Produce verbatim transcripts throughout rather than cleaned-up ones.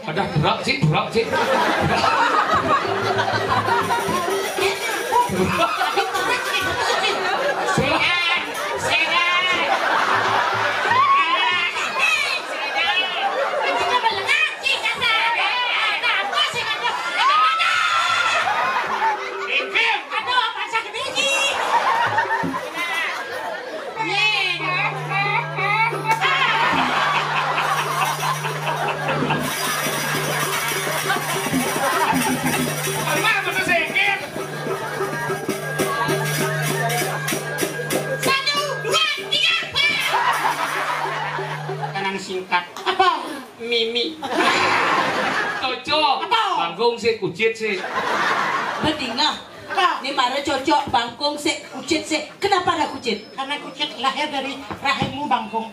Ada berak sih, berak sih. Berak. Berak. Satu, dua, tiga. Kanan singkat. Apa? Mimi. Cocok. Apa? Bangkung sih, kucit sih. Bedinah. Apa? Ini marah cocok, bangkung sih, kucit sih. Kenapa ada kucit? Karena kucit lahir dari rahimmu, bangkung.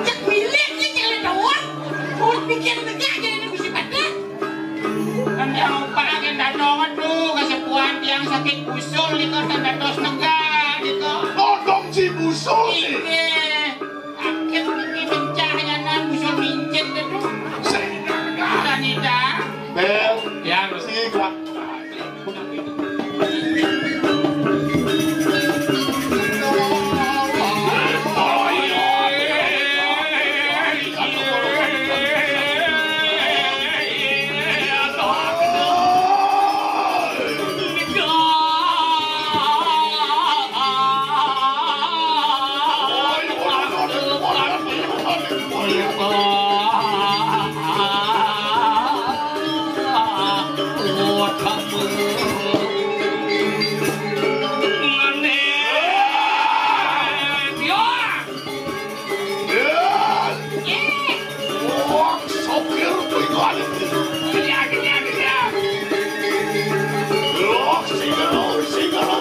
Cek milik ni, cek lewat. Mun pikir tegak jadi ni mesti padat. Kan jangan lupa agen dadongan tu, kasepuhan tiang sakit usul ni kau, tan dados negak ni kau. Todong si usul ni. Inggih. Sakit ini mencah nyanan, usul mincit tu. Sehingga negak. Tan ida. Bel. Ya, Bro. Si kuat.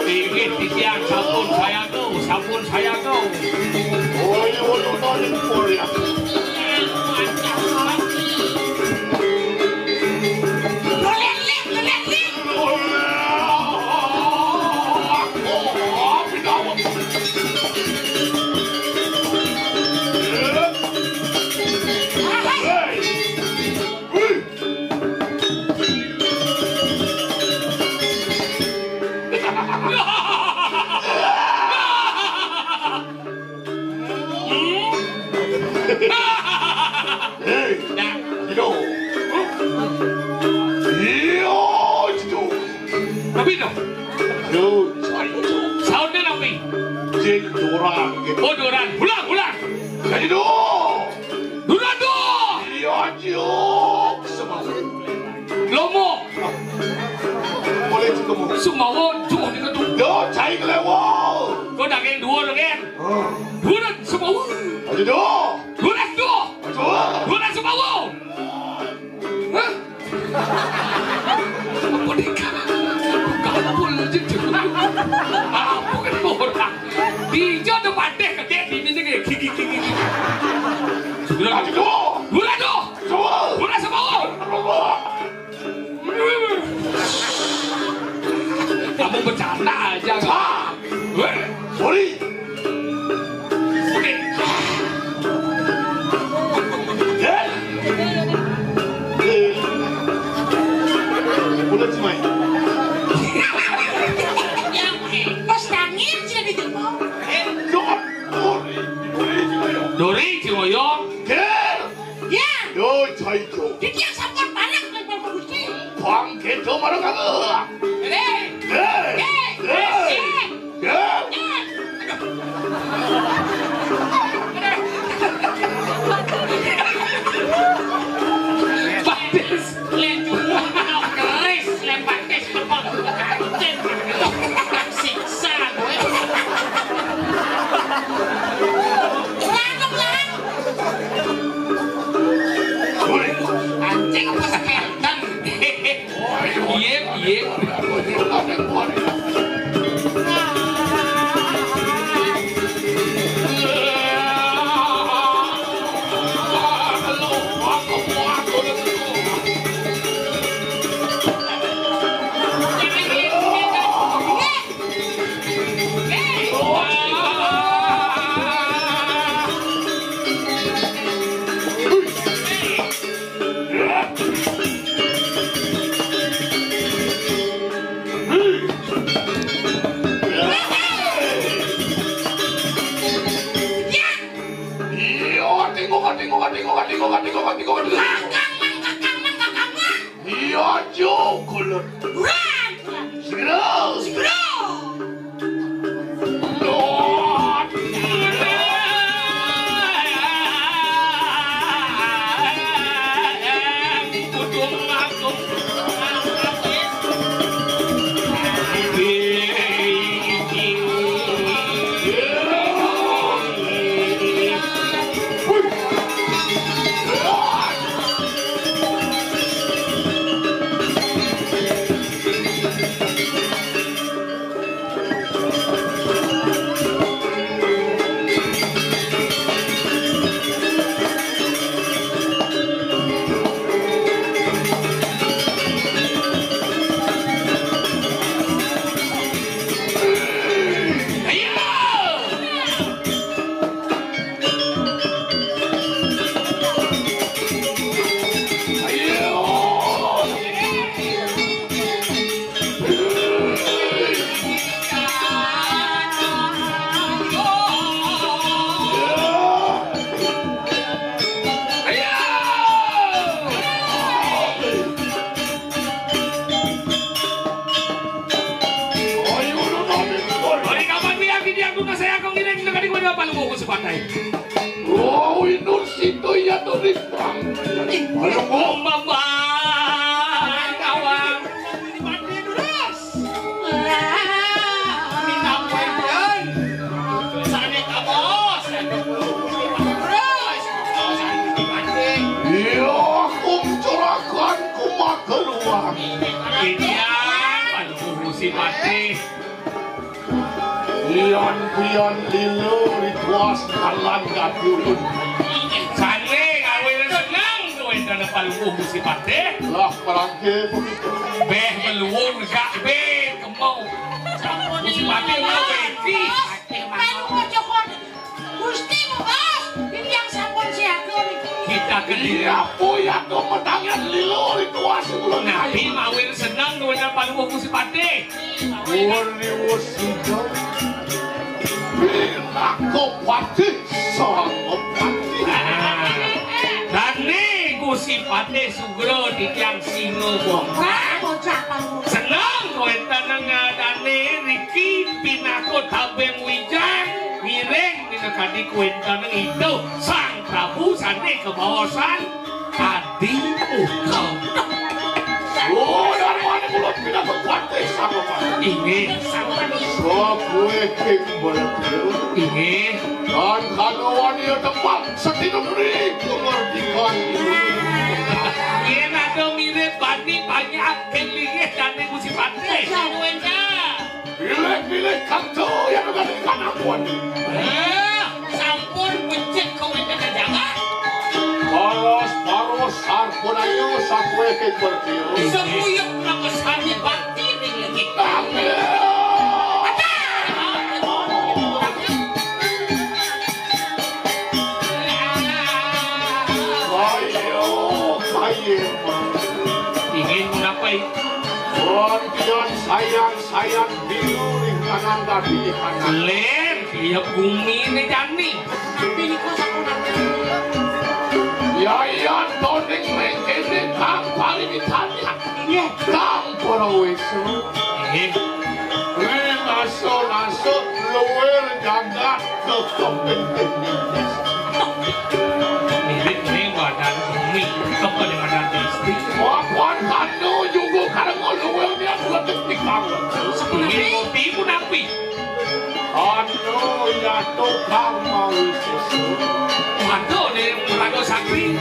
Inggih titiang sampun saya tuh, sampun saya tuh. Hei, Cino. Iya, Cino. Tapi dong. Yo, Cino. Soundnya napi? Cek duran gitu. Oh, duran. Ulang, ulang. Jadi dong. Duran dong. Iya, Cino. Semangat. Lomo. Boleh juga mau. Sumawon, cuma diketuk. Yo, cai kelewo. Kau daging dua daging. Dua dan Sumawon. Ayo dong. Dua dan dua. Ayo. Dua dan Sumawon. Hah? Apa dikabul aja tuh? Apa kan orang? Di jodoh pandai gede di sini kayak gigi gigi. Dua dan dua. Dua dan dua. Dua dan Sumawon. Kamu bercanda aja, Kak. Weh, sorry. Oke. Ya. Eh. Udah, Cimai. Pas tangis sudah dijempol. Dori, Dori Cimoyong. Dori Cimoyong. Ger. Ya. Yo, Caijo. Titiang sampun parek lek Bapak Gusti. Bang Kedo marang aku. Hei. Hei. Hei. Hei. Hei. Hei. Aduh. Iya, tinggal, tinggal, tinggal, tinggal, tinggal, tinggal, tinggal. Kakang mang, kakang mang, kakang mang. Iya, jo, kulit. Wah, segera. Segera. Ori kapan biar ki diang tunas saya kong ini, nang kadi kuwi apa lu mau sepatai? Oh, inur situ ya tuh di perang. Ih, aduh, oh, Mbak, Mbak, kawan. Minampuran. Sane kabos. Terus, kawasan dipancing. Iya, aku mencurahkan kumageluang. Iya, aduh, Gusti Patih. Pian-pian lila rituas dalan gadulun. Sane gawe seneng kowe dana palungguh Gusti Patih. Lah, perangke begitu. Beh, beluwung gak, beh, kemau. Sampun Gusti Patih mau beki. Melu aja kon. Gusti, Bos, ini yang sampun siaga niki. Kita ke dia. Iya, Bu, ya, tuh, metangan lilo rituas ulun. Nabi mawin seneng kowe dana palungguh Gusti Patih. Wani wus sida pinaka patih sangepati. Nah, dane Gusti Patih Sugra titiang singa bongkah. Wah, bocah kamu. Seneng kowe teneng dane riki pinaka tabeng wijang ngiring minakadi kowe teneng itu Sang Prabu sane kabaosan. Adi muka. Oh, darmane mulut pinaka kuwate sama Pak. Inggih. Sapuwe king Baladewa. Inggih. Dan kanuwani tempat sedina mriki kumardikan. Yen ada mirip bani banyak king linggih dane Gusti Patih. Pilih-pilih kanto yang menggantikan ampun. Eh, sampun becik kowe kena jagat. Paras paros sarpun ayu sakwe ke berkiu. Semuyuk nang sami bakti ning legi. Amin. Ayo, ayo. Ingin menapa itu? Wonten sayang Sayang biru ring kanan dadi kanan. Ler, kaya bumi ne jani. Tapi niku sampun. Ya, ya, toning mengkene kang paling ditanya. Iya. Kang Parawesa. Eh. Ring aso-aso luwir jagat kekeping. Mirip ne badan bumi, kepada badan Gusti. Wapan kanu juga karena luwir dia buat Ini ngopi pun api. Anu ya tukang mau susu. Waduh, nih raga sakti.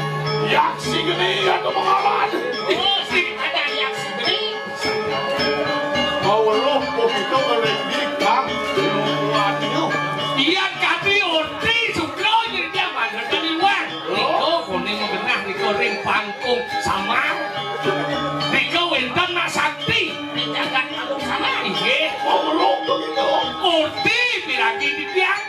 Yaksi gede ya tuh pengawan. Oh, sing ada yaksi gede. Mau roh kok itu ngelek di kang. Waduh. Iya, kati orti sukro jadi dia mana dari luar. Riko kone mau genah, riko ring pangkung sama. Riko wenten nak sakti. Ning jagat Agung Saman. Inggih. Urti piragi titiang.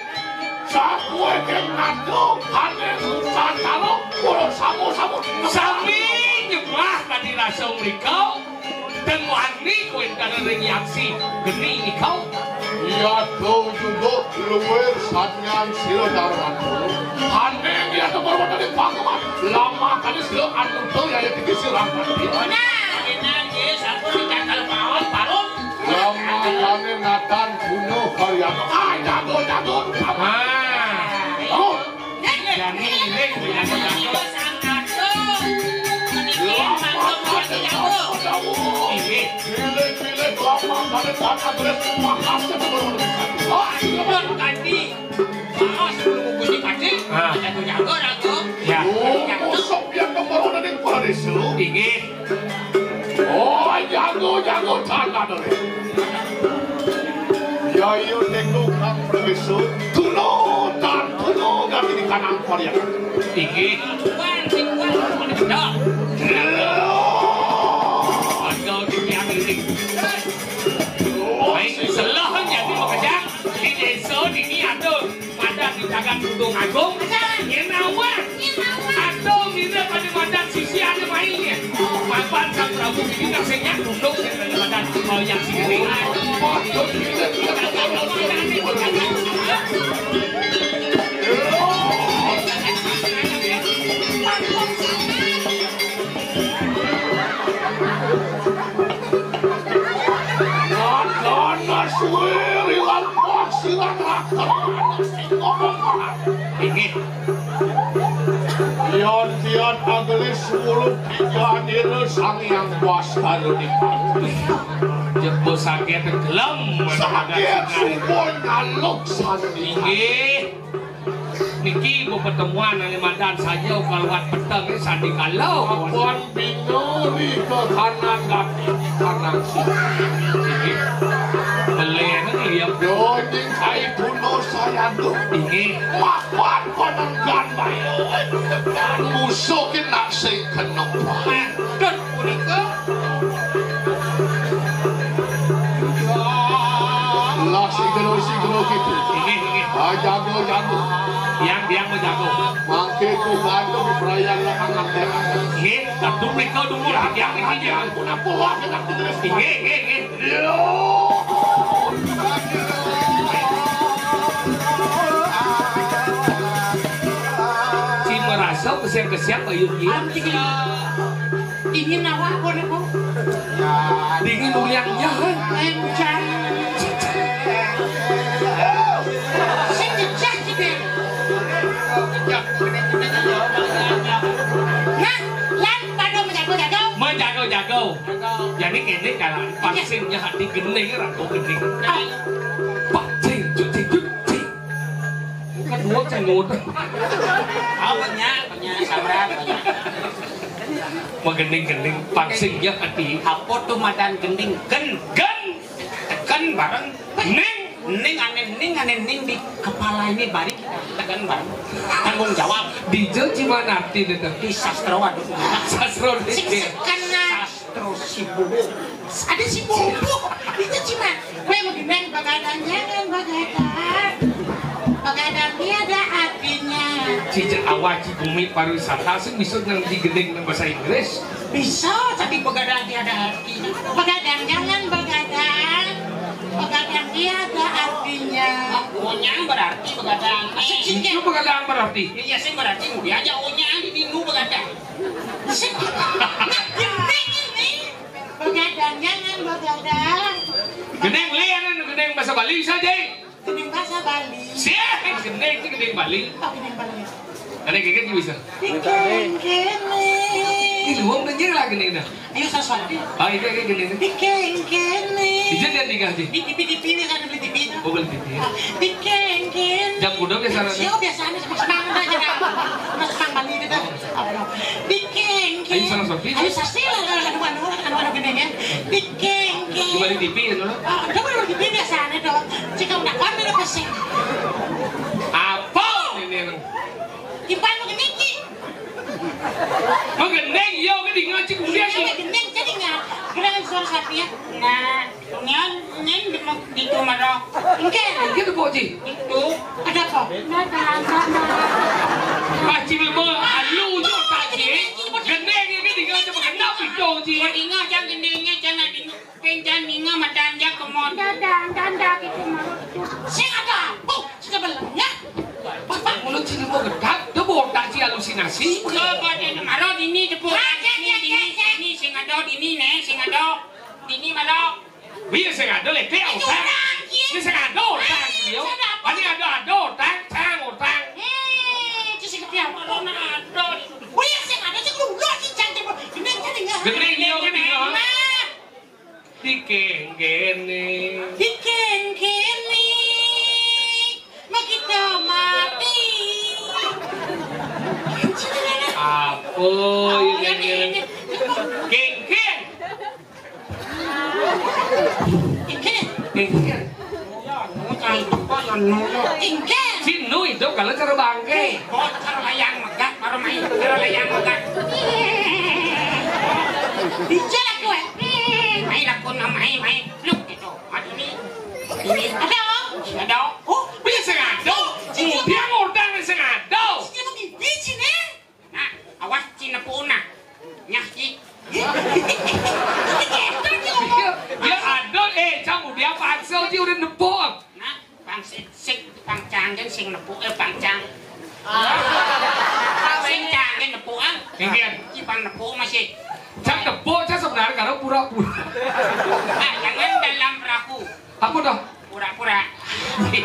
Sakuwe keng adu, ane santalo, ora samu-samu. Assalamualaikum. Ten wani kuwi antara ring yaksi geni nika. Iya, to juga luwir sanyan sira daran. Ane ya to perwata di Pakuman. Lama kali sira anu to ya ya tiki sira. Nah, ini nggih sampun dikakal mawon parung. Lama kali natan bunuh karya. Ah, jago, jago. Ah. Oh. Jani iling, jani jago. Pilih-pilih lama kali tanah beres mahal. Oh, iya, Bang, ganti. Baos belum bungkus di pacing, ah, jago-jago, rago. Ya. Oh, kosong biar nomor udah di Polres lu. Inggih. Oh, jago, jago, tanah dulu. Ya, iya, tengok, Kang Profesor. Tuno, tan, tuno, ganti di kanan Korea. Inggih. Kuat, kuat, kuat. Ayo, di tiang ini. Baik, selah jadi makejang. Di desa ini ada, ada di Cagat Gunung Agung. Nyenawa. Ada mirip pada madan sisi ada mainnya. Mapan Sang Prabu ini nak senyap duduk dengan madan, oh, yang sini. Inggih. Yon tian agelis sepuluh tiga nira Sang Hyang Baskara di. Jebo saget gelem. Saget subuh ngaluk sandi. Inggih. Niki ibu pertemuan ane madan saja kaliwat peteng ni sandi kala. Apan bina ni ke kanan kaki, kanan sini. Inggih. Belen ni liap. Yo, ning kai tuno saya tu. Inggih. Mapan panenggan bayo. Dan musuh ke nak sing kena. Maksud punika. Lah, sigero, sigero gitu. Inggih, inggih. Ah, jago, jago. Biang, biang, jago. Mangke ku bantu perayaan lah anak dia. Inggih, tentu mereka dulu lah, biang, inggih, biang. Ampun, ampun, wah, enak bener. Inggih, inggih, inggih. Yo. Si merasa kesiang-kesiang, ayo, inggih. Anjing. Dingin awak apa niku? Dingin ulian nyah. Eh, hujan. Sing jejak sithik. Nah, lan pada menjago-jago. Menjago-jago. Jadi kene kalau vaksinnya hati geni, ratu geni. Ah. Vaksin, cuci, cuci. Kedua cengut. Apa nya? Apa nya? Sabra, apa nya? Magending-gending, pangsing ya ati. Apa tuh madan gending? Gen. Gen. Teken bareng. Ning. Ning ane ning, ane ning di kepala ini bari kita teken bareng. Tanggung jawab. Dija ciman ati deh tuh. Di sastra, waduh. Sastra deh. Sing sekena. Terus si Bubuk. Ada si Bubuk. Itu cuma, "Weh, mau gimana? Begadang jangan begadang. Begadang tiada artinya." Cicit awak ci bumi pariwisata sing bisa nang digending nang bahasa Inggris. Bisa, tapi begadang tiada artinya. Begadang jangan begadang. Begadang tiada artinya. Punya berarti begadang. Itu begadang berarti. Iya, sih berarti mau diajak punya di minggu begadang. Sing, nah, gending ini. Begadang, jangan begadang. Gending lian, gending bahasa Bali bisa, Jai. Gending bahasa Bali. Siap, gending itu gending Bali. Oh, gending Bali. Ada geger juga bisa. Dikeng kene. Ini luang dengar lah gending dah. Ayo, sesuatu. Ah, ini, ini gending. Dikeng kene. Bisa dia tiga sih. Di T V, T V, ini kan beli T V. Oh, beli T V. Dikeng kene. Jam kuda biasa. Iya, biasanya senang-senang aja, kan. Senang Bali gitu. Apa? Dikeng kene. Ayo, sana Sofi. Ayo, sasi lah, kalau anu, anu, anu, anu, gending, ya. Dikeng kene. Di Bali T V ya, dulu? Ah, udah, Bali T V biasanya, dong. Cika udah kan, ini pasti. Apa ini, emang? Ipan mau gending, Ki. Mau gending, iya, gending, ngaji kemudian, Ki. Iya, gending, jadi nggak. Gerangan suara sapi, ya. Nah. Nyan, nyen di, di kamar. Engke. Engke tu, Pak Ji. Itu. Ada apa? Ada, ada, ada. Pak Ji memang alu je, Pak Ji. Gendeng ni, dia tinggal cuma kenal itu. Mau dingeh, cang gendingnye, cang nak dingeh. Peng cang dingeh, matan cang kemon. Dadang, danda gitu, marut itu. Sing ada apa? Sudah belengah. Bapak mulut sini mau gedap, dia botak si halusinasi. Coba deh, marut ini, tepuk. Dini, dini, dini, sing ada, dini, nih, sing ada. Dini, marut. Iya, sing ada, lek, ya, utang. Ini sing ada, utang, yo. Ini ada, ada, utang, cang, utang. Hmm, itu sing ada, ada. Wih, sing ada, sing ada, sing ada. Ini, ini, ini. Gede, iya, gede, iya. Dikenggene. Dikenggene. Mak kita mati. Apa, oh, ya, ini, ini. Kengken. Kengken. Kengken. Kengken. Si Nu itu kalau cara bangke. Bocor layang megat, baru main, baru layang megat. Bicara kowe. Main aku na main, main. Lu gitu. Aduh, ini. Ini. Ada. Ada. Oh, bisa sing ada. Dia ngutang sing ada. Dia begini, sini. Nah, awas ci nepuna. Nyah ci. Dia ada, eh, cang udah paksa ci udah nepuk. Nah, pang sik, sik, pang canggen sing nepuk, eh, pang cang. Sing canggen nepuk, ah. Iya. Ci pang nepuk masih. Cang nepuk, cang sebenarnya karena pura-pura. Ah, jangan dalam perahu. Apa dah? Pura-pura. Eh,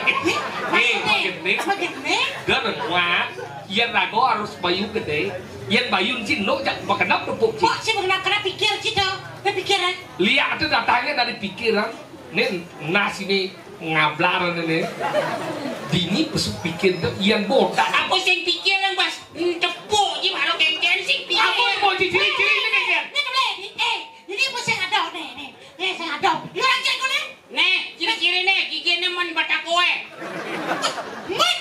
makin nih. Makin nih. Dan kuat. Yang rago harus bayu gede. Yang bayu cino jak bekenap nepuk ci. Kok sih bekenap kena pikir ci tuh? Dia pikir, eh? Lihat itu datangnya dari pikiran. Nih, nasi nih ngablar ini. Dini besuk pikir tuh yang botak. Apa sing pikir yang pas? Tepuk ji baru kengken sing pikir. Apa yang mau ciciri-ciri ini kengken? Ini boleh, ini, eh, ini apa sing ada nih, nih? Nih, sing ada. Ini orang cek nih. Nih, ciri-ciri nih, gigi nih men batakoe. Men.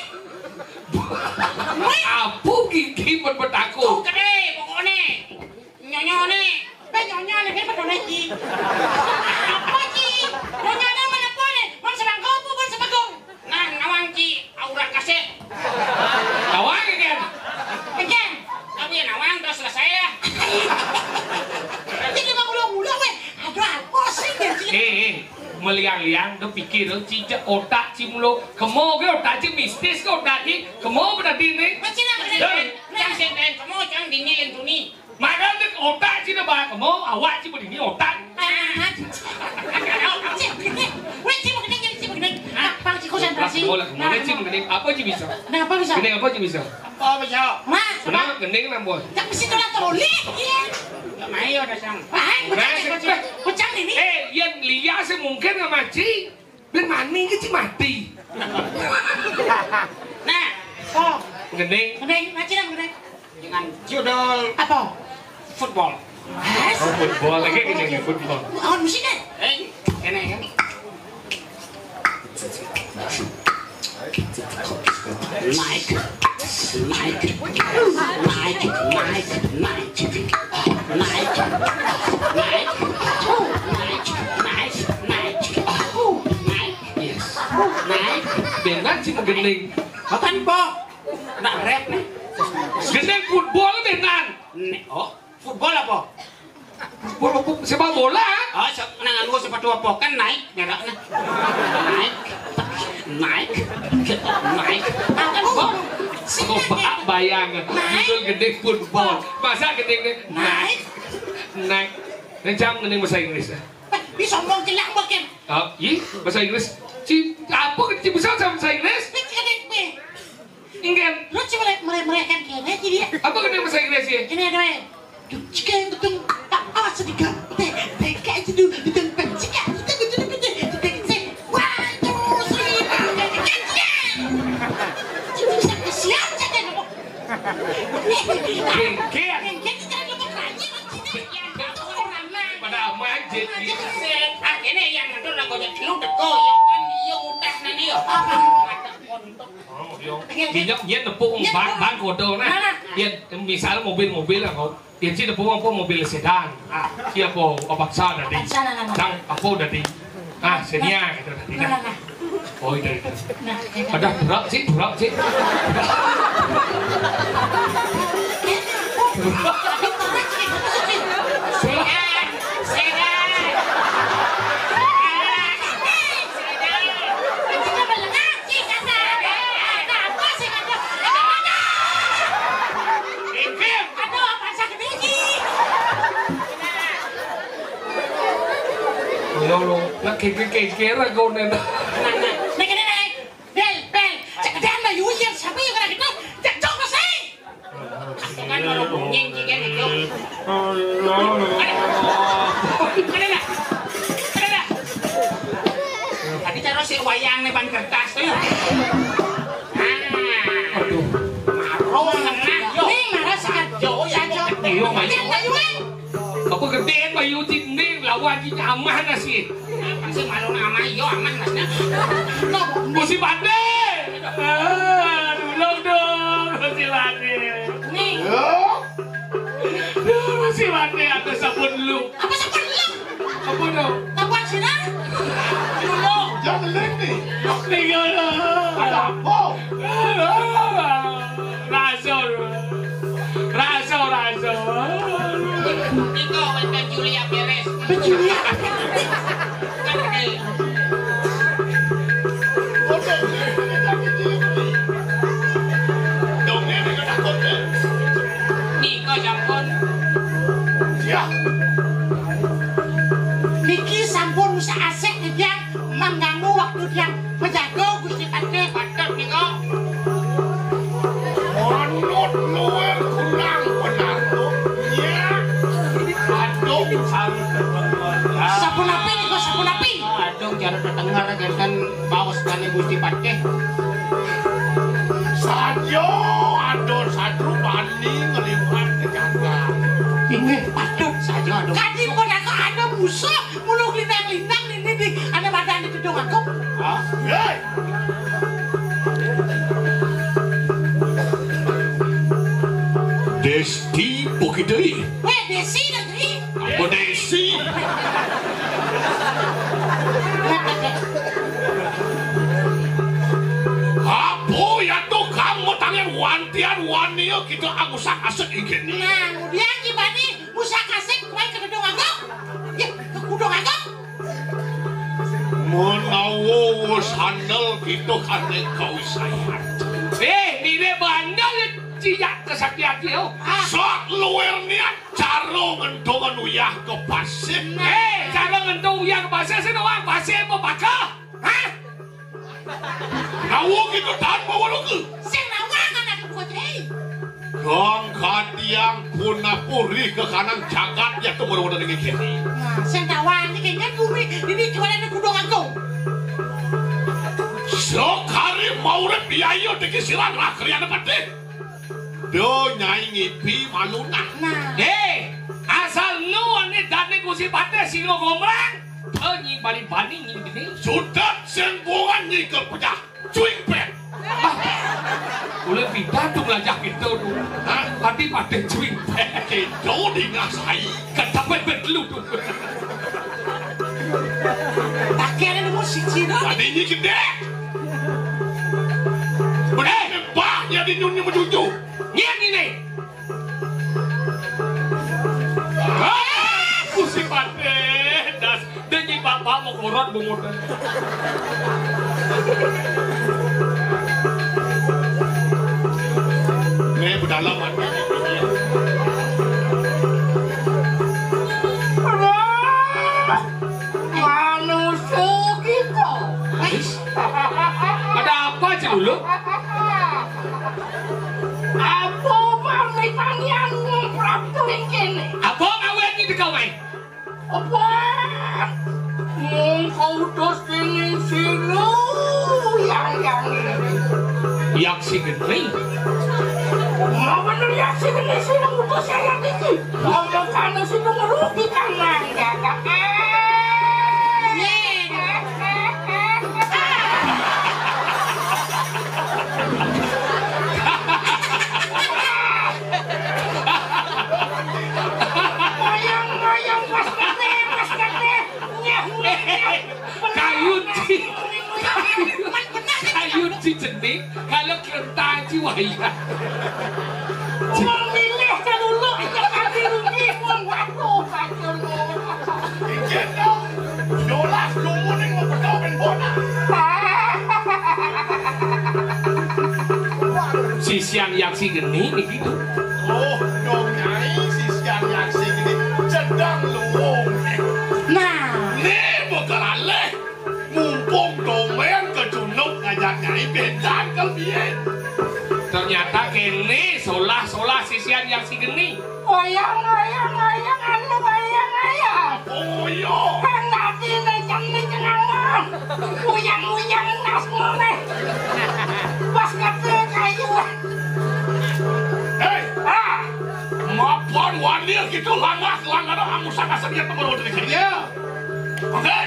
Men. Apa gigi men batako? Tuh gede pokoknya. Nyonyone. Pe nyonyone, pe nyonyone, Ci. Apa, Ci? Nyonyone mana pone? Mon semangkau apa, mon semangkau? Nah, nawang, Ci, aurat kasih. Nawang, kan? Kan? Tapi ya nawang, terus selesai ya. Jadi mau mulu-mulu, weh. Aduh, apa sih, Ci? Eh, eh. Meliang-liang, dia pikir, Ci, cek otak, Ci, mulu. Kemo ke otak, Ci, mistis ke otak, Ci. Kemo berarti ini. Macam apa? Dah. Yang senten, kemo, yang dingin, yang tuni. Makanya otak cina bah, mau awak cina begini otak. Ah, cik begini. Weh, cik begini, cik begini. Apa cik konsentrasi? Boleh, boleh cik begini. Apa cik bisa? Nah, apa bisa? Gini apa cik bisa? Apa bisa? Mas, kenapa gending nang boy? Tak mesti tolak tolak. Iya. Nggak main ada sang. Wah, kucang ini. Eh, yang liar sih mungkin nggak maci. Ben mani ke cik mati. Nah, oh, gending. Gending, ngaji dong, gending. Dengan judul apa? Football. Oh, football lagi gini football. Awan musik kan? Eh, ini kan. Naik, naik, naik, naik, naik, naik, naik, naik, naik, naik, naik. Yes. Naik. Dengan si menggending. Makan po. Nak rap nih. Gending football benan. Nih, oh, football apa? Football, football, sepak bola. Oh, se nang nganggo sepatu apa kan naik mereknya. Naik. Naik. Naik. Makan po. Coba bayang. Judul gede football. Masa gede nih? Naik. Naik. Naik. Kencang gending bahasa Inggris ya. Bisa ngomong jelek mungkin. Ah, ih, bahasa Inggris. Ci, apa kan ci bisa bahasa Inggris? Ini kan Ingen. Lu cuma mere mere kan kene aja dia. Apa kan bahasa Inggris ya? Ini ada, eh. Duh, jika yang betul tak awas sedikit. Teh, teh, kayak itu dulu, betul, betul, jika, betul, betul, betul, betul, betul. Wah, itu sih, kan dia. Itu siapa siap saja, nopo. Bengkel. Bengkel, kita ada mau kerja, kan sini. Pada aman, jadi. Akhirnya yang ngatur lah, gojek lu teko, ya kan, iya, udah, nanti, ya. Apa? Oh, yo. Iya, iya. Dia, dia nepuk bang, bang kodol, nah. Nah, nah. Dia misal mobil-mobil lah, kau. Dia sih nepuk apa mobil sedan. Ah, siapa? Apa sana tadi? Apa sana, nah, nah. Sang, apa tadi? Ah, senia gitu tadi. Nah, nah, nah. Oh, itu, itu. Nah, iya, iya. Ada berat sih, berat sih. Berat. Berat. Kikir-kikir aku nih. Nah, nah. Nih, nih, nih. Bel, bel. Cek gedean mah yuyir, siapa yang kena gitu? Cek jok masih. Kan baru bunyi, jika gitu. Ada, ada dah. Ada dah. Tadi taruh si wayang nih ban kertas tuh. Nah. Aduh. Marung kena. Yo. Nih, marah saat. Yo, ya, yo. Yo, Mas. Yang tadi, Mas. Apa gedé bayu dinding lawan di amah nasi. Masih malu nama iyo amah nasnya. Musim badai. Ah, dulu dong, musim badai. Nih. Duh, musim badai ada sabun lu. Apa sabun lu? Apa dong? Sabun sirah? Dulu. Jangan nih. Tinggal. Ada apa? Rasul. Rasul, rasul. Iko wétan Julia Perez. Julia. Kan gede. Dongeng dengan takut, ya. Nika sampun. Ya. Niki sampun usah asik, ya, mengganggu waktu tiang menjaga Gusti Patih. Patih nika. Manut luwih kurang benar, ya. Aduh, sampun. Sapunapi nika, sapunapi? Aduh, cara ketenger jantan baos kali Gusti Patih. Saja ada sadru bani ngeliwat ke jagat. Inggih, patut. Saja ada. Kadi pun aku ada musuh, mulu lintang-lintang ini di, ada badan di gedung aku. Hah? Hei! Desti Bukidai. Weh, Desi negeri. Apa Desi? Apa ya tuh kamu tangan wantian wania kita angusak asik ikin. Nah, kemudian gimana? Musak asik, kemarin ke gedung agung. Ya, ke gedung agung. Menawa wis handel kita kate kawisayan. Eh, mire bandel ciak kesakti ati, oh. Ah. Sok luwir niat cara ngentungan uyah ke pasir. Eh, cara ngentung uyah ke pasir, sing doang pasir apa pakah? Hah? Nawa kita tahan bawa luka. Sing nawang anak kuat, hei. Kang katiang punapuri ke kanan jagat ya tuh baru udah dengar kini. Nah, sing tawang ini kan bumi ini cuma ada kudung agung. Sekali mau rep biaya dikisiran lah kalian apa deh? Do nyai ngipi malu nak. Nah. Eh, asal nu ane dane kusi pateh singo gombrang. Do nyi bali bani nyi gini. Sudah senggongan nyi ke pecah. Cuing pen. Ah, boleh pindah tuh belajar gitu tuh. Hah? Tadi pateh cuing pen. Itu dingasai. Kan sampai pen dulu tuh. Pakaian ini musik sih, dong. Tadi ini gede. Bener, bah, jadi nyunyi menjunjung. Niat ini. Ah, musik pateh. Das, dan nyi bapak mau korot bungut. Nih, berdalam hati. Manusia kita. Ada apa, Celuluk? Apa pamitan yang ngumprap tuh kene? Apa ngawet di kau, Mai? Apa? Mung kau utus ini sinu yang, yang ini. Yaksi geni. Mau bener yaksi geni sinu utus yang itu. Ngomong kana sinu ngerugi tangan, ya, tak? Ngoyong-ngoyong pas kene, pas kene. Nyah, nyah, nyah. Kayun ci. Kayun ci jening, kalau kentang ci wayah. Memilih celuluk, ya, kaki rugi, pun waduh, kaki rugi. Ijen dong, dolas dumuning mau bedol ben bonak. Sisian yaksi geni niki tuh. Oh, dong nyai, sisian yaksi geni cedang luwung. Nah. Nih, bakal aleh. Solah sisian yang si geni. Oyang, oyang, oyang, anu, oyang, oyang. Oyang. Kan tadi ngejang, ngejang, ngejang. Uyang, uyang, nas, ngomeh. Pas kata kayu. Hei, ah, mapan wani gitu langah, langah dah, angusan asal dia temen udah di sini. Ya. Oke.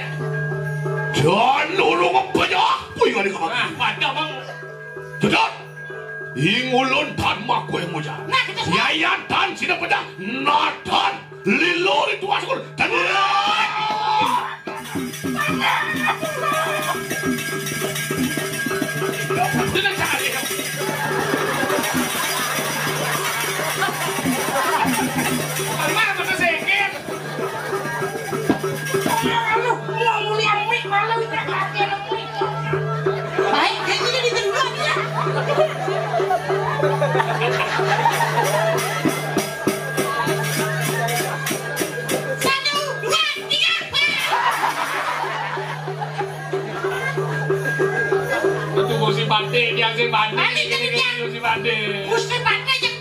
Jangan dulu ngepenya. Wih, kali kemana? Ah, pada, Bang. Jujur. Ing ulun tan makue muja. Nah, kita semua. Yayan tan sida peda. Natan lilo itu asukul. Dan Baik, jadi jadi dendam ya. Satu, dua, tiga. Itu Gusti Pate, dia sing Pate. Balik ke dia. Gusti Pate. Gusti Pate, ya.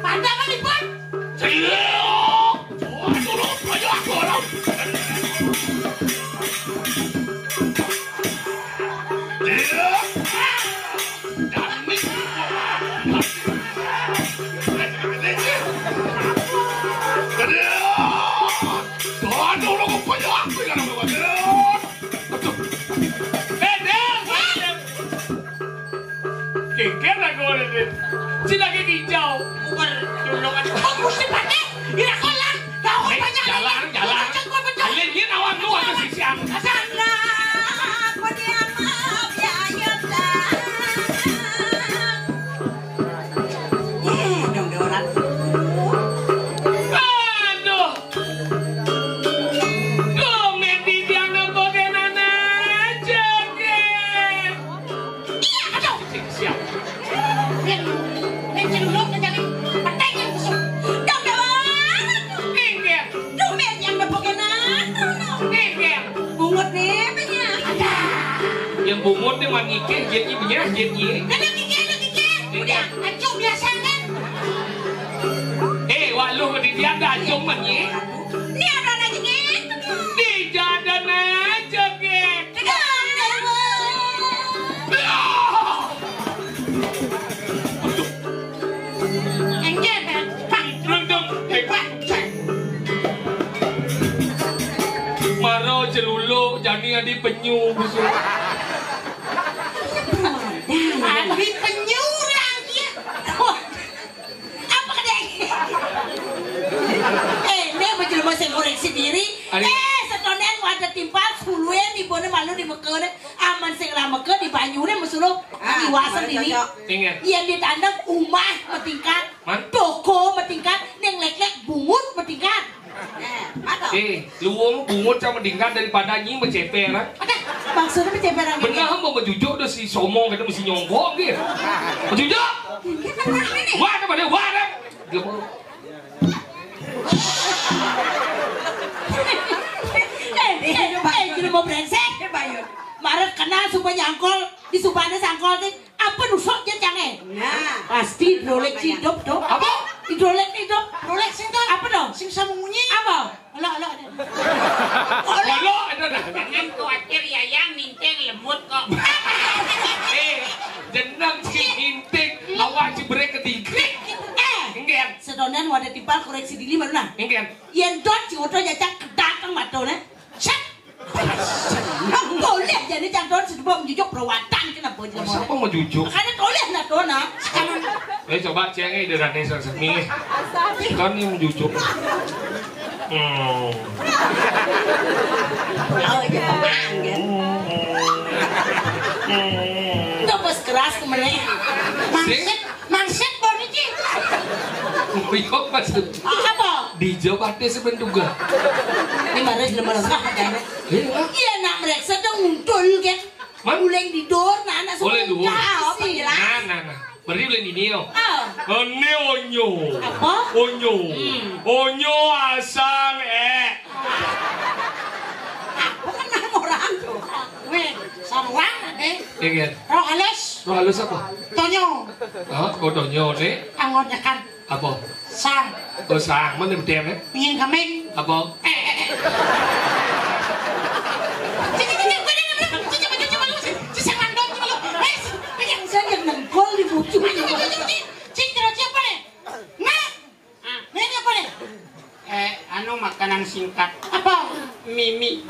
Pada apa nih, Pak? Geger aku ini. Sing lagi hijau. Bukan dulu kan. Oh, Gusti Pate. Ira kolang. Tahu banyak jalan, jalan. Alin, dia nawang lu ada sisian. Sana, apa dia maaf ya, ayo dah. Eh, dong, dia orang. Aduh. Dong, Medi, dia nggak pakai nana aja, deh. Iya, aduh. Siap. Nih, nih, celuluk, nih, jadi peteng yang busuk. Dong, dong. Nih, nih. Dong, nih, yang ngepokin aku, dong. Nih, nih. Bungut nih, punya. Ada. Yang bungut nih, man ngikeh, jadi punya, jadi. Ada gigi, ada gigi. Udah, acuh biasa, kan? Eh, wak lu di dia ada acuh, man, ya? Ini ada lagi, gitu. Di jadan aja, geng. Tegang, tegang. Enggak, Bang. Bang, Bang, Bang. Maro celuluk, jani adi penyu, busuk. Adi penyu, orang dia. Wah. Apa kedai? Eh, ini apa jelema sing koreksi diri? Ari. Eh, setonen wadah timpal, sepuluh yen ibune malu di Mekah ne. Aman sing lah Mekah di banyune mesuluh. Ah, iwasan malu ini. Cocok. Ingat. Yen ditandem umah metingkat, man? Toko metingkat, ning lek-lek bungut metingkat. Eh, apa? Eh, luwung bungut sama dingkan daripada nyi menceper, ah. Ada, maksudnya menceper apa? Benar, mau menjujuk tuh si Somo, kita mesti nyongkok, gitu. Menjujuk. Ini kan aneh nih. Wah, apa dia? Wah, dah. Dia mau. Eh, eh, eh, jelema brengsek. Eh, Bayu. Marek kenal supaya nyangkol, di subane sangkol, sih. Apa nusuk je cange? Nah. Pasti hidrolik hidup tuh. Apa? Hidrolik hidup. Hidrolik sing tuh. Apa dong? Sing sambunyi. Apa? Alah, alah, alah. Alah, alah, alah. Jangan khawatir, Yayang, Minteng lemut kok. Eh, jeneng si Minteng, awak si brek ketigrik. Eh, enggak. Sedonen wadah timpal koreksi diri baru nah. Enggak. Yen don si oto jajak kedatang matone. Set. Boleh jadi canton sedebok jujuk perawatan kenapa dia. Siapa mau jujuk? Makanya toleh lah tuh, nah. Sekarang. Eh, coba cengnya di Rani Sasmi. Kan yang jujuk. Hmm. Oh, iya. Hmm. Nggak pas keras kemarin. Sing? Mangsit, Bang, iki. Iya, maksud. Apa? Dijawab ate sebentuga. Ini marah jelema lengkap, kan? Iya. Iya, nak meriksa dong nguntul, kan? Man? Uleng di dor, nah, anak semua. Uleng di dor. Apa sih? Nah, nah, nah. Berarti uleng di nio. Ah. Ini onyo. Apa? Onyo. Hmm. Onyo asang, eh. Apa kan nama orang? Weh, saruan, eh. Iya, iya. Roh halus. Roh halus apa? Tonyo. Hah? Kok tonyo, nih? Anggonnya kan. Apa? Sang. Oh, sang. Mana betul, eh? Minyak kambing. Apa? Eh, eh, eh. Cik, cik, cik, cik, cik, cik, cik, cik, cik, cik, cik, cik, cik, cik, Saya yang nengkol di pucuk. Cik, cik, cik, cik, cik, cik, terus siapa nih? Nah. Ah, ini apa nih? Eh, anu, makanan singkat. Apa? Mimi.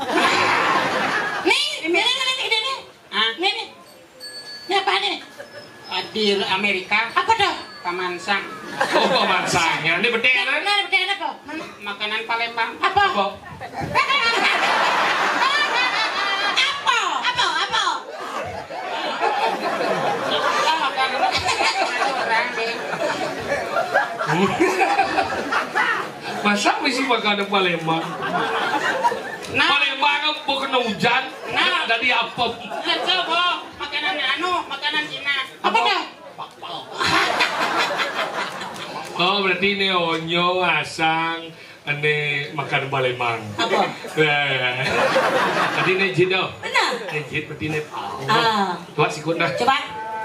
Nih, ini, ini, ini, ini. Ah? Nih, nih. Ini apa nih? Hadir Amerika. Apa tuh? Pamansang. Oh, pamansangnya. Ini betul, kan? Nah, betul apa? Mana? Makanan Palembang. Apa? Apa? Apa? Apa? Apa? Apa? Makanan orang deh. Masa misi makanan Palembang? Nah. Palembang apa kena hujan? Nah. Dari apa? Nah, coba. Makanan anu, makanan Cina. Apa dah? Oh, berarti ini onyo, asang, ini makan Palembang. Apa? Ya, ya, ya. Berarti ini jit dah. Benar. Ini jit, berarti ini pau. Ah. Tuak sikut dah. Coba.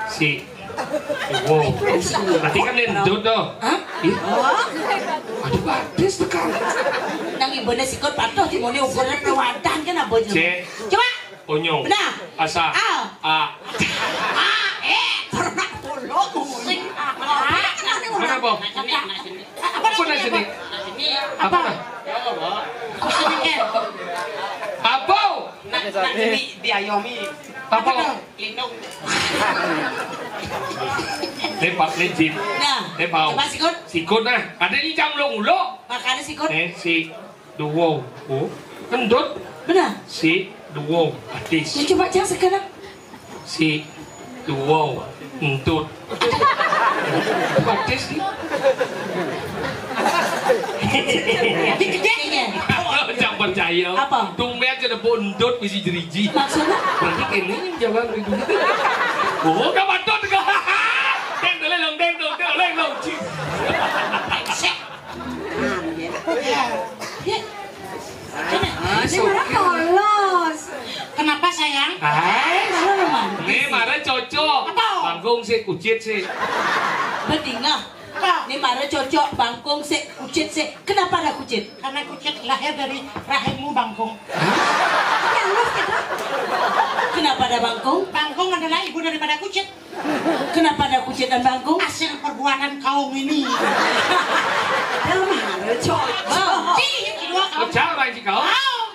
Si. Wow. Berarti kan ini entut dah. Hah? Ih. Oh. Aduh, batis tekan. Nang ibune sikut patuh, timone ukuran pewadan kan apa aja. Cek. Coba. Onyo. Benar. Asa. Al. A. A, eh, pernah polo. Sing apa? Mana apa? Apa? Apa nasi ini? Apa? Apa? Apa? Apa? Nah, nah, ini diayomi. Apa? Apa? Lindung. Ini Pak Lejit. Nah, ini Pak. Coba sikut. Sikut nah. Ada ini jam lo ulo. Makanya sikut. Eh, si. Duo. Oh, entut. Benar. Si duo. Batis. Ya, coba cak sekarang. Si duo. Entut. Batis nih. Dikit. Jangan percaya. Apa? Tumben aja ada entut bisi jeriji. Maksudnya? Berarti ini yang jalan itu. Oh, gak patut. Deng, deng, deng, deng, deng, deng, deng. Brengsek. Ya. Ya. Ini marah polos. Kenapa, sayang? Hai. Marah romantis. Ini marah cocok. Apa? Bangkung sih, kucit sih. Bedingah. Apa? Ini marah cocok, bangkung sih, kucit sih. Kenapa ada kucit? Karena kucit lahir dari rahimmu, bangkung. Hah? Kenapa ada bangkung? Bangkung adalah ibu daripada kucit. Kenapa ada kucit dan bangkung? Hasil perbuatan kaum ini. Dalam hal cocok. Bang, cik, kedua kaum. Pecah, Bang, cik, kaum. Kaum.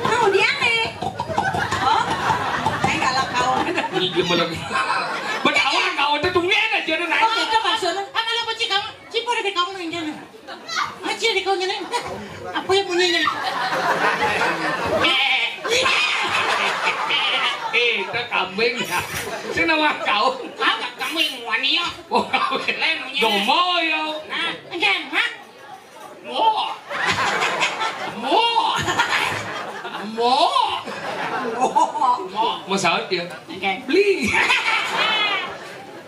Mau dia nih. Oh, saya kalah kaum. Ini dia malah. Berkawan, kawan itu tungguin aja, dia naik. Oh, itu maksudnya. Apa lo, cik, kamu? Cik, pada di kaum yang jalan. Acil di kau nyeling. Apa yang punya nyeling? Eh, itu kambing ya. Sing nama kau? Kau tak kambing, wani ya. Oh, kau. Lain punya. Domo ya. Nah, enggak, ha? Mo. Mo. Mo. Mo. Mo saut ya. Oke. Beli.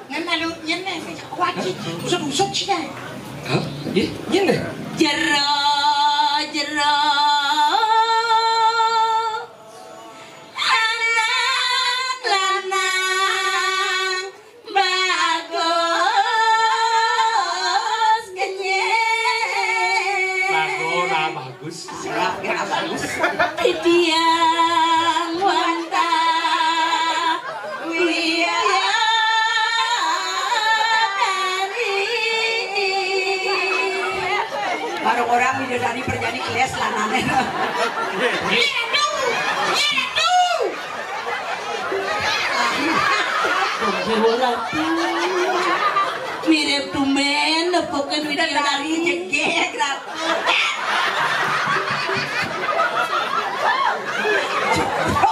Nyen malu, nyen nyen kuaci, usut-usut sih dah. Hah? Ye, nyen deh. Jero, jero. Anak lanang bagus kenyek. Lagu lah bagus. Siap, ya, bagus. Titiang wantah widadari. Baru orang widadari perjani keles lanane. Iya, tuh. Iya, tuh. Mirip tumben nepukin widadari. Widadari jegeg, Ratu.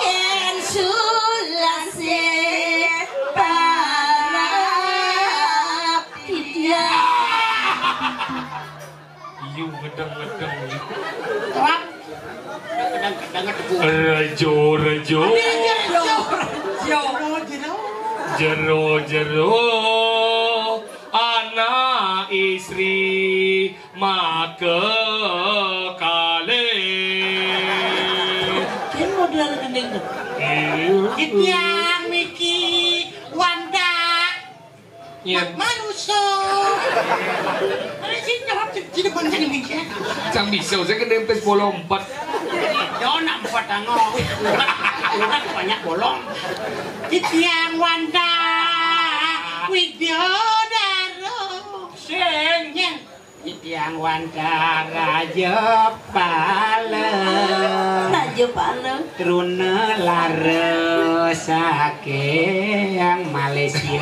Yen sulase parab tidak. Iyu ngedeng-ngedeng. Terap. Kadang-kadang ada bu. Rejo, rejo. Rejo, rejo. Jero, jero. Anak istri make kalih. Kan modal gending tuh. Iya. Titiang miki wanda. Iya. Mak manusa. Ada sini jawab, sini, sini, bang, sini, bang, sini. Sang bisa saya kena empes bolong empat. Yo, nak empat tangan. Orang, orang banyak bolong. Titiang Wanda Widyodaro. Sing. Yen Titiang Wanda Raja Pala. Raja Pala. Truna lara saking Malaysia.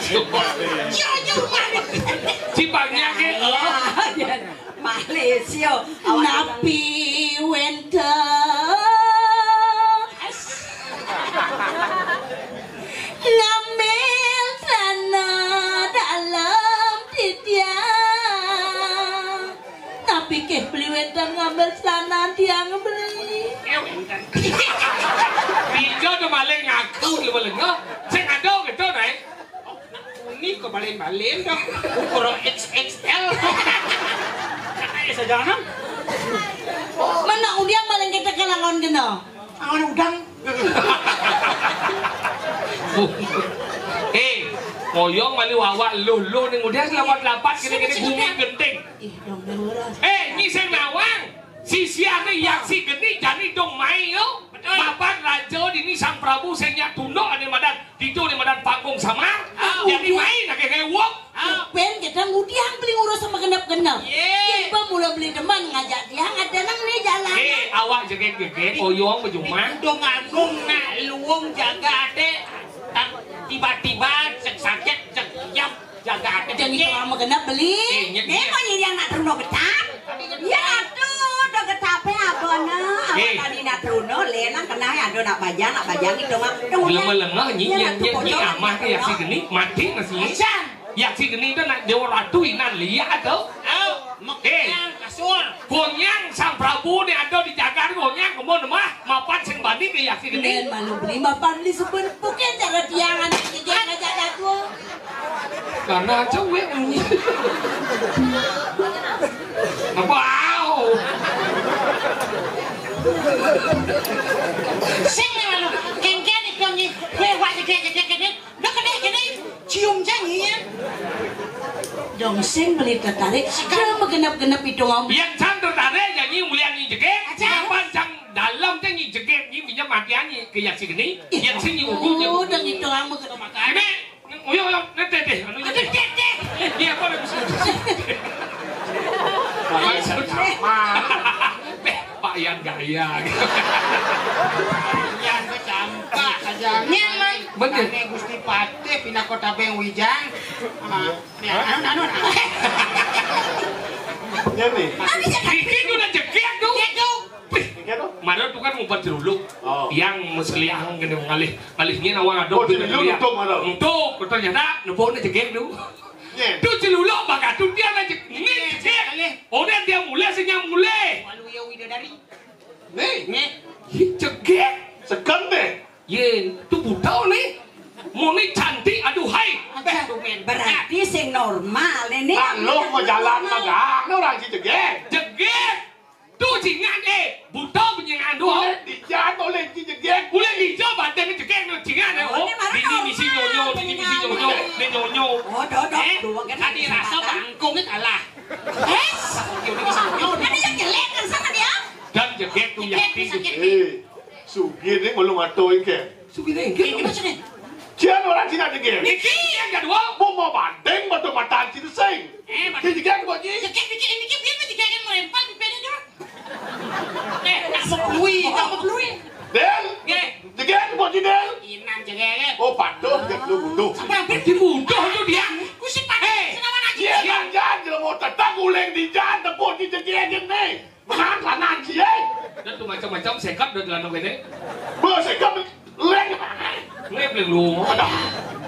Yo, yo, Malaysia. Cipangnya ke, oh. Iya, iya. Malaysia. Napi wénten ngambil dana dalam titiang. Napi ké beli wénten ngambil celana tiang beli. Éh, wénten. Dija to maling ngaku lu maling. Sing ada gitu, Nay. Ini kok balen-balen dong. Ukuran X X L. Katanya saja, Nang. Mana udiang maling kita kalangan kena? Angan udang. Éh, ngoyong mali wawak lu, lu ning udiang lapat-lapat kene-kene bumi genting. Ih, dong, murah. Éh, nyi sing nawang. Sisiane Yaksi Geni jani dong mai yo. Betul. Mapan raja dini Sang Prabu sing nyak tunduk ane madan. Ditu ane madan panggung samar. Ah. Jani mai nake kewok. Ah. Pen kita ngudiang beli ngurus sama genep-genep. Ye. Tiba mula beli demen ngajak dia ada nang ni jalan. Éh, awak jegek-jegek, oyong bejumah. Dong agung nak luwung jaga ate. Tak tiba-tiba cek sakit, cek jam. Jaga ate. Jangan itu lama genep beli. Éh, nyek, nyek. Kok nyiriang nak teruna getap? Ya atuh, udah getapnya abona. Abon tadi nak teruna, lenang kena ya, aduh nak bajang, nak bajang itu mah. Lengah-lengah, nyi, nyi, nyi, nyi, amah ke Yaksi Geni, mati masih. Acan. Yaksi Geni itu nak Dewa Ratu inan liat tuh. Au, éh. Kasur. Konyang Sang Prabu ni ada di jagat konyang kemon mah mapan sing bani ke Yaksi Geni. Len malu beli mapan beli supen puken cara tiangan tiga aja datu. Karena cewek bunyi. Wow. Sing malu kengken itu nyi. Weh, wah, gede, gede, gede. Udah gede, gede. Cium janji ya. Dong sing beli tertarik. Dia menggenap-genap itu ngomong. Yang can tertarik janji mulia nyi jegek. Acan. Kapan cang dalam cang nyi jegek nyi punya mati anyi ke Yaksi Geni. Yang sing nyi ugu dia. Oh, udah gitu ngomong ke makan. Ini, uyang, uyang, nanti deh, anu. Aduh, deh, deh. Iya, apa lagi sih? Maksud sama. Pak Yan gaya gitu. Yan ke campak aja. Nyaman. Betul. Ane Gusti Patih pindah kota Beng Wijang. Ah, ya, anu, anu, anu. Ya nih. Iki udah jegek tuh. Jegek tuh. Jegek tuh. Mana tuh kan ngumpet jeruluk. Oh. Yang meseliang gini ngalih, ngalihnya nawang ada. Oh, jeruluk dia. Untung mana? Untung, ternyata nebona jegek tuh. Tuh celuluk bakal tuh dia aja. Ini cek. Oh, dia, dia mulai, senyum mulai. Walu ya widodari. Nih. Nih. Ih, cegek. Segan deh. Ye, tuh buta nih. Muni cantik, aduhai. Aduh, men, berarti sing normal ini. Kalau mau jalan magang, orang si cegek. Cegek. Tuh jingan, éh, buta penjingan tuh. Boleh dijat, boleh dijegek. Boleh dijat, badan jegek no jingan, éh. Oh, ini misi nyonyo, ini misi nyonyo, ini nyonyo. Oh, dodok. Éh, tadi rasa bangkungnya kalah. Éh, ada yang jelek kan sama dia? Dan jegek tuh yakin tuh. Éh, sugih nih belum atau ikan. Sugih nih, ini maksudnya. Cian orang Cina degil. Niki yang kedua. Mau mau banding batu mata Cina sing. Éh, banding. Degil buat ji. Degil, degil, degil, degil, degil, yang merempal di pene dulu. Éh, tak mau pelui, tak mau pelui. Del. Nggih. Degil buat ji, Del. Inan jegel. Oh, patuh, dia perlu butuh. Apa yang berarti butuh tuh dia? Ku si patuh, éh, senawan aja. Dia jangan jelema tetap guling di jalan tepuk di degil nih. Makan lanang cie. Dan tuh macam-macam sekat dan lanang ini. Bo sekat leng. Ini beli lu. Ada.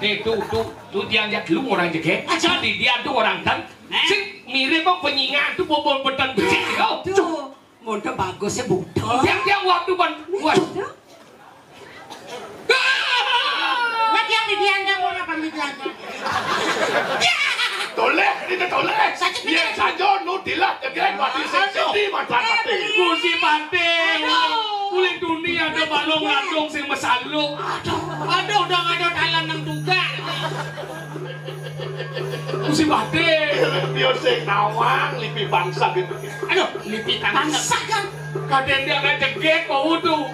Nih tuh tuh tuh dia lihat lu orang jegek. Aja di dia tuh orang tan. Sing mirip kok penyingan tuh bobol beton becik kau. Tuh, muda bagus ya budak. Tiang tiang waktu ban. Wah. Tuh. Mati yang di dia anda mau apa mati anda? Toleh, ini toleh. Sakit. Iya saja, nu dilah tegek mati sing siti manfaat mati. Gusti Patih. Aduh. Kulit dunia ada balong ladong sing masaluk. Aduh, aduh, udah nggak ada dalan nang duga. Gusti Patih. Dia sing nawang lipi bangsa gitu. Aduh, lipi bangsa kan. Kadén dia ngajeget mau tuh.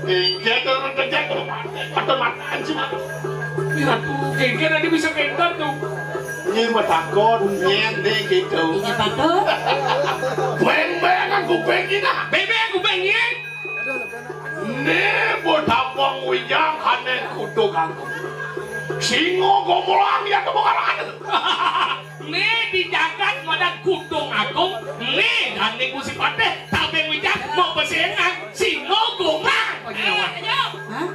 Inggih tuh ngajeget. Patut mataan sih. Ih, Ratu, gengger tadi bisa gengger tuh. Nyén matakon, nyén deh gitu. Iya, patut. Beng-bengan kuping kita. Beng-bengan kuping, nyén. Né botapong wijang kané kudu ganggu. Singo gomolang ya kebukaran. Né di jagat madan Kudung Agung, né dané Gusti Patih tabeng wijang mau besengan singo gomolang. Hah?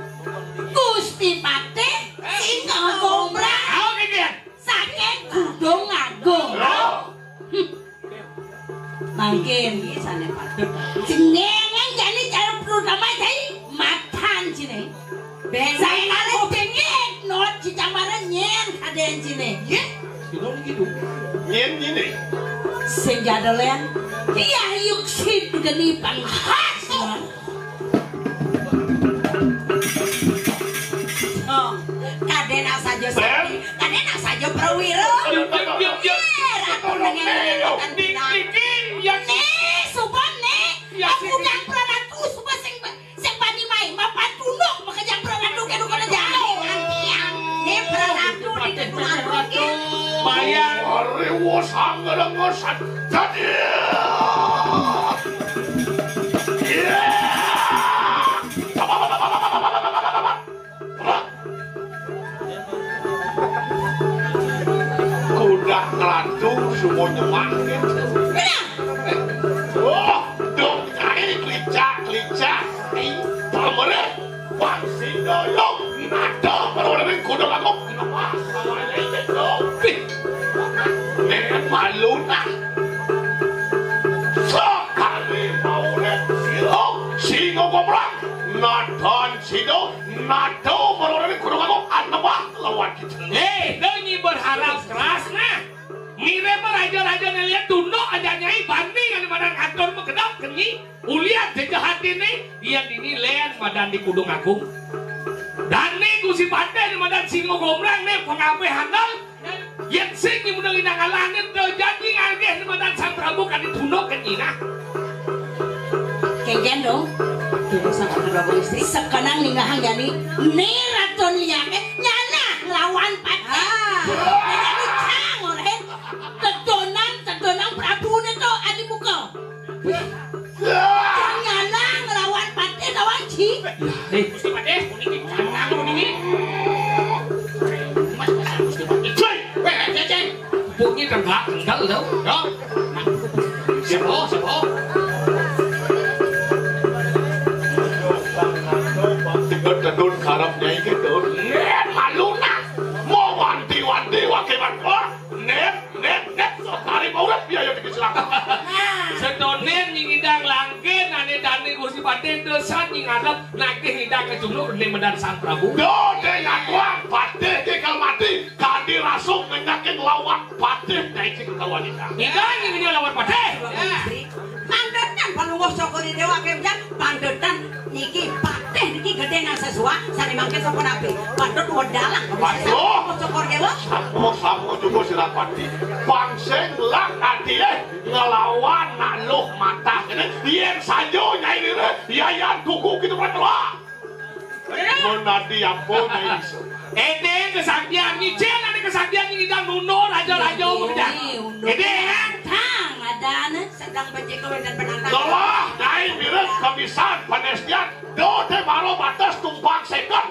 Gusti Patih singo gomolang. Ayo, Kiki. Saking Kudung Agung. Loh. Hmm. Mangkin sané patut. Jenengan jani cara pertama jai matan sini. Saya kali dingin, not cicamara nyén kadén sini. Yé, gitu. Nyén nyini. Sing jadolen. Dia yuk situ geni panghas. Oh, kadén saja sakti, kadén saja prawira. Yuk, yuk, yuk, yuk. Yé, Ratu nengin. Nih, suba nih. Aku yang praratu, suba sing, sing bani mai, mapan tunduk, makejang praratu, kedu kena jauh. Antiang. Nih, praratu, di kedu. Mayang. Ari wosang ngelengesan. Jadi. Iya. Kuda ngelantung semua nyemak gitu. Oh, dong kai kelicak kelicak. Ih, pamere. Wah, si doyong. Nada perwala kuda aku. Kenapa? Sama aja itu. Nih, malu nah. Sakali mau lihat silo, singo gomolang. Nonton sido, nado merorane gunung aku anebah lawan kita. Eh, dengi berharap keras nah. Mirip raja-raja neliat tunduk aja nyai banding anu madan atur makedap kenyi. Ulian jejah hati nih, dia dini len madan di Kudung Agung. Dan nih Gusti Patih di madan singo gomolang nih pengabeh handal. Yén sing nyimudeng inang alangin, teu janji ngalih madan Sang Prabu kan ditunduk ka nyina. Kéngkén dong. Tunduk sama kedua istri. Sekenang ningahang jani. Ni Ratu Liake nyana lawan Patih. Ah. Jadi cang oleh tedonan, tedonan Prabu ne to adi muka. Nyana ngelawan Patih lawan Ci. Eh, Gusti Patih, puniki canang puniki. Gusti Patih. Cuy, weh, ceceng. Punyi tengah, tengah lho. Yo. Siapa? Siapa? Tiga dedun karep nyai gitu. Nen, malu nah. Mau wanti-wanti wakilan. Wah, nen. Nek, nek, sok hari mau urip biaya dikit silang. Sedone nying idang langkin, ane dane Gusti Patih, desan nying ngadep, nagih idang kecunduk, ning medan Sang Prabu. Yo, dek ngakuan, Patih kekal mati, kadi rasuk ngenyakin lawan Patih, naik sing kawan idang. Idang nying dia lawan Patih. Ya. Pandetan, Palungguh Cokor Dewa, kemjan, pandetan. Niki Patih niki gedhe nang sesuak, sane mangke sapa napi? Patut wedalang. Waduh. Cokor Dewa. Sampun, sampun juga sira Patih. Bangsa ngelak ati, eh, ngelawan nak luh matah kene. Yen sanjo nyai lire, yayan tuku gitu, Patih. Mun ati apa nyai iso? Ede kesaktian, nyicil ade kesaktian nyidang nuno raja-raja. Ede, bekerja. Ede, eh? Tang, adane sedang becek kawinan penantang. Lelah, nyai mirip kemisan, panestian. Do te baro batas tumpang seket,